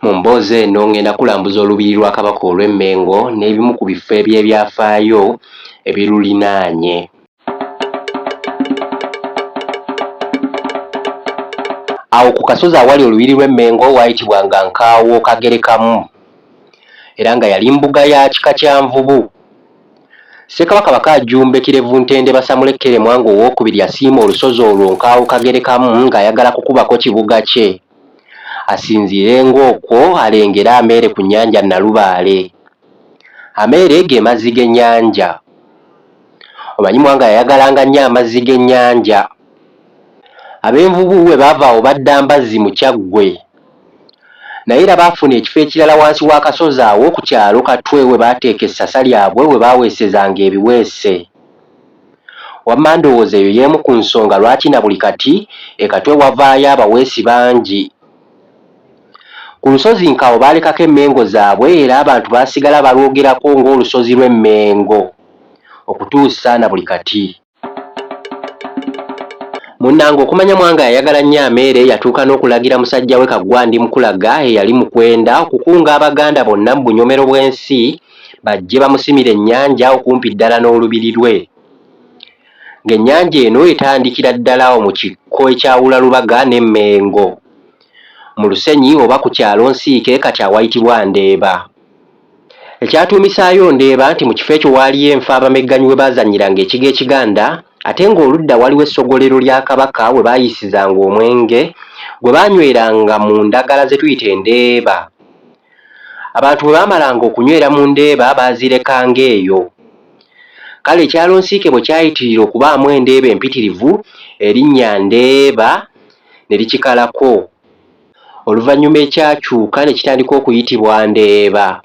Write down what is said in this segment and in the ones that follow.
Mu mboozi eno ngenda kulambuza Olubiri lwa Kabaka olw'e Mmengo n'ebimu ku bifo eby'ebyafaayo ebirulinaanye. Awo ku kasozi awali Olubiri lw'e Mmengo waayitibwanga Nkaawo Kagerekamu era nga yali mbuga ya kika kya Nvubu. Ssekabaka Bakaajjumbe Kirevu Ntende Basamule Kkere Mwanga Owookubiri yasiima olusozi olwo Nkaawo Kagerekamu ng'ayagala kukubako kibuga kye. Asinziirenga okwo alengere ameere ku nnyanja Nalubaale. Ameere ge mazzi g'ennyanja. Omanyi Mwanga yayagalanga nnyo amazzi g'ennyanja. Ab'envubu bwe baava awo badda Mbazzi mu Kyaggwe. Naye era baafuna ekifo ekirala wansi w'akasozi awo ku kyalo Katwe we baateeka essasa lyabwe we baaweesezanga ebiweese. Wamma ndowooza eyo y'emu ku nsonga lwaki na buli kati e Katwe wavaayo abaweesi bangi. Ku lusozi Nkawo baalekako emmengo zaabwe era abantu baasigala balwogerako ng'olusozi lw'e Mmengo okutuusa na buli kati. Munnange okumanya Mwanga yayagala nnyo ameere yatuuka n'okulagira musajja we Kaggwa Ndimukulaga eyali Mukwenda okukunga Abaganda bonna mu bunyomero bw'ensi bajje bamusimire ennyanja okumpi ddala n'olubiri lwe. Ng'ennyanja eno etandikira ddala awo mu kikko ekyawula Lubaga ne Mmengo mu lusenyi oba ku kyalo Nsiike kati awayitibwa Ndeeba. Ekyatuumisaayo Ndeeba nti mu kifo ekyo waaliyo enfo abamegganyi we baazannyiranga ekigo Ekiganda ate ng'oludda waliwo essogolero lya Kabaka we baayisizanga omwenge gwe baanyweranga mu ndagala ze tuyita endeeba. Abantu bwe baamalanga okunywera mu ndeeba baazirekanga eyo. Kale ekyalo Nsiike bwe kyayitirira okubaamu endeeba empitirivu erinnya Ndeeba ne likikalako. Oluvannyuma ekyakyuka ne kitandika okuyitibwa Ndeeba.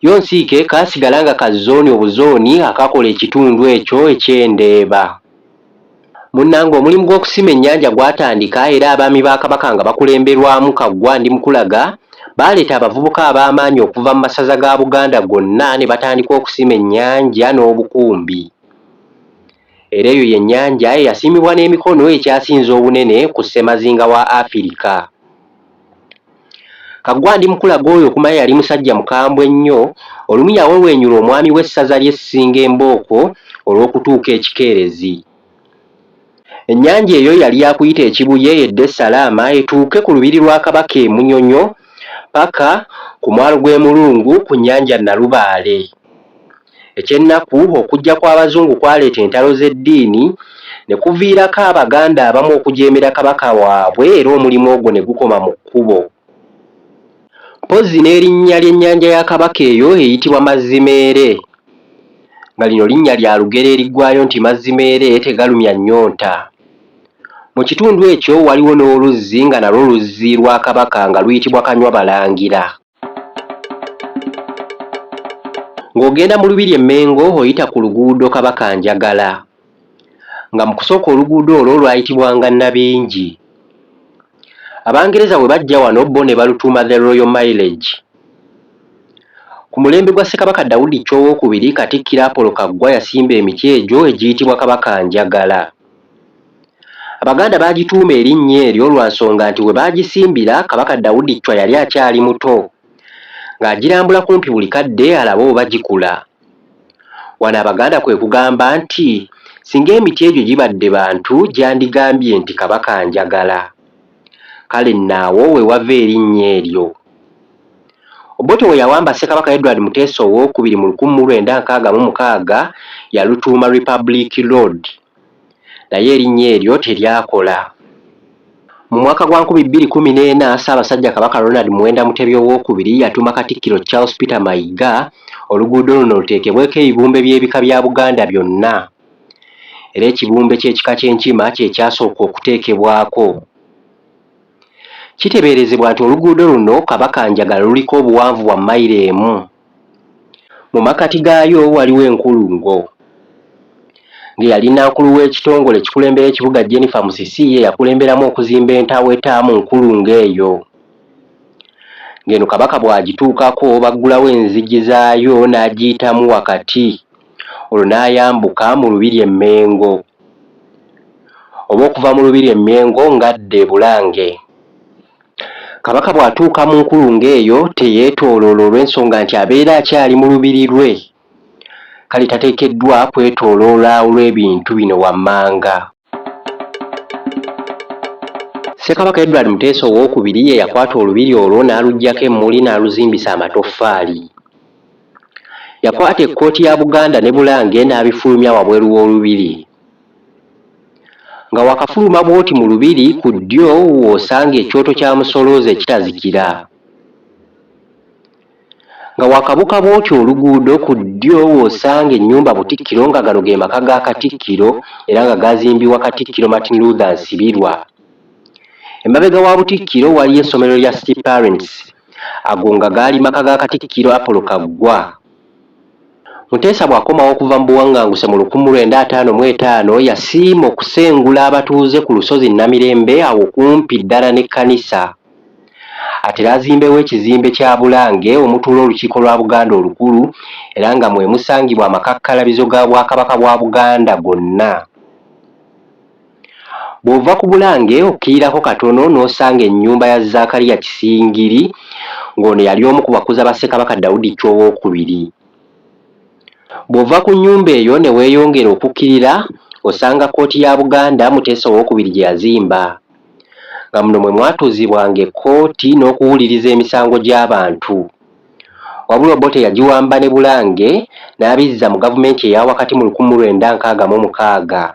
Yo Nsiike kaasigala nga ka zooni obuzooni akakola ekitundu ekyo eky'e Ndeeba. Munnange omulimu gw'okusima ennyanja gwatandika era abaami ba Kabaka nga bakulemberwamu Kaggwa Ndimukulaga baaleeta abavubuka ab'amaanyi okuva mu masaza ga Buganda gonna ne batandika okusima ennyanja n'obukumbi. Era eyo y'ennyanja eyasimibwa n'emikono ekyasinze obunene ku ssemazinga wa Afirika. Kaggwa Ndimukulaga oyo okumanya yali musajja mukambwe nnyo, olumu yaweweenyula omwami w'essaza ly'e Ssingo embooko olw'okutuuka ekikeerezi. Ennyanja eyo yali ya kuyita e Kibuye edde e Salaama etuuke ku lubiri lwa Kabaka e Munyonyo ppaka ku mwalo gw'e Mulungu ku nnyanja Nalubaale. Eky'ennaku, okujja kw'Abazungu kwaleeta entalo z'eddiini ne kuviirako Abaganda abamu okujeemera Kabaka waabwe era omulimu ogwo ne gukoma mu kkubo. Mpozzi n'erinnya ly'ennyanja ya Kabaka eyo eyitibwa Mazzimeere, nga lino linnya lya lugero eriggwaayo nti Mazzimeere tegalumya nnyonta. Mu kitundu ekyo waliwo n'oluzzi nga nalwo luzzi lwa Kabaka nga luyitibwa Kanywabalangira. Ng'ogenda mu Lubiri e Mmengo oyita ku luguudo Kabakanjagala, nga mu kusooka oluguudo olwo lwayitibwanga Nabingi. Abangereza bwe bajja wano bo ne balutuuma The Royal Mileage. Ku mulembe gwa Ssekabaka Daudi Chwa Owookubiri, Katikkiro Apollo Kaggwa yasimba emiti egyo egiyitibwa Kabakanjagala. Abaganda baagituuma erinnya eryo lwa nsonga nti we baagisimbira Kabaka Daudi Chwa yali akyali muto, ng'agirambula kumpi buli kadde alabe oba gikula. Wano Abaganda kwe kugamba nti singa emiti egyo gibadde bantu gyandigambye nti Kabaka anjagala. Kale nno awo we wava erinnya eryo. Obote bwe yawamba Ssekabaka Edward Muteesa Owookubiri mu 1966 yalutuuma Republic Road. Naye erinnya eryo teryakola. Mu mwaka gwa 2014, Ssaabasajja Kabaka Ronald Muwenda Mutebi Owookubiri yatuma Katikkiro Charles Peter Mayiga oluguudo luno luteekebweko ebibumbe by'ebika bya Buganda byonna. Era ekibumbe ky'ekika ky'Enkima kye kyasooka okuteekebwako. Kitebeerezebwa nti oluguudo luno Kabakanjagala luliko obuwanvu bwa mayiro emu. Mu makkati gaayo waliwo enkulungo. Ng'eyali nnankulu w'ekitongole ekikulembera ekibuga Jennifer Musisi ye yakulemberamu okuzimba entaweta mu nkulungo eyo. Ng'eno Kabaka bw'agituukako baggulawo enzigi zaayo n'agiyitamu wakati olwo n'ayambuka mu Lubiri e Mmengo oba okuva mu Lubiri e Mmengo ng'adda e Bulange. Kabaka bw'atuuka mu nkulungo eyo teyeetooloola olw'ensonga nti abeera akyali mu lubiri lwe. Kale tateekeddwa kwetooloola olw'ebintu bino wammanga. Ssekabaka Edward Muteesa Owookubiri ye yakwata olubiri olwo n'aluggyako emmuli n'aluzimbisa amatoffaali. Yakwata ekkooti ya Buganda ne Bulange n'abifulumya wabweru w'olubiri. Nga waakafuluma bw'oti mu lubiri ku ddyo w'osanga ekyoto kya Musolooza ekitazikira. Nga waakabuka bw'oti oluguudo ku ddyo w'osanga ennyumba Butikkiro nga gano ge maka ga Katikkiro era nga gaazimbibwa Katikkiro Martin Luther Nsibirwa. Emabega wa Butikkiro waliyo essomero lya City Parents, ago nga gaali maka ga Katikkiro Apollo Kaggwa. Muteesa bw'akomawo okuva mu buwanganguse mu 1955 yasiima okusengula abatuuze ku lusozi Namirembe awo kumpi ddala n'ekkanisa. Atere azimbewo ekizimbe kya Bulange omutuula olukiiko lwa Buganda olukulu era nga mwe musangibwa amakakkalabizo ga Bwakabaka bwa Buganda gonna. Bw'ova ku Bulange okkirirako katono n'osanga ennyumba ya Zaakaliya Kisingiri ng'ono yali omu ku bakuza ba Ssekabaka Daudi Chwa Owookubiri. Bw'ova ku nnyumba eyo ne weeyongera okukkirira osanga kkooti ya Buganda Muteesa Owookubiri gye yazimba nga muno mwe mwatuuzibwanga ekkooti n'okuwuliriza emisango gy'abantu. Wabula Obote yagiwamba ne Bulange n'abizza mu gavumenti eya wakati mu 1966.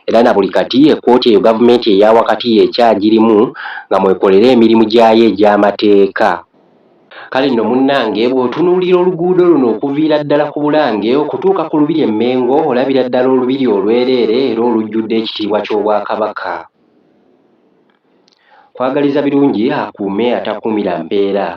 Era na buli kati ekkooti eyo gavumenti eya wakati y'ekyagirimu nga mw'ekolera emirimu gyayo egy'amateeka. Kale nno munnange bw'otunuulira oluguudo luno okuviira ddala ku Bulange okutuuka ku Lubiri e Mmengo olabira ddala olubiri olwereere era olujjudde ekitiibwa ky'Obwakabaka. Nkwagaliza birungi akuume atakuumira mpeera.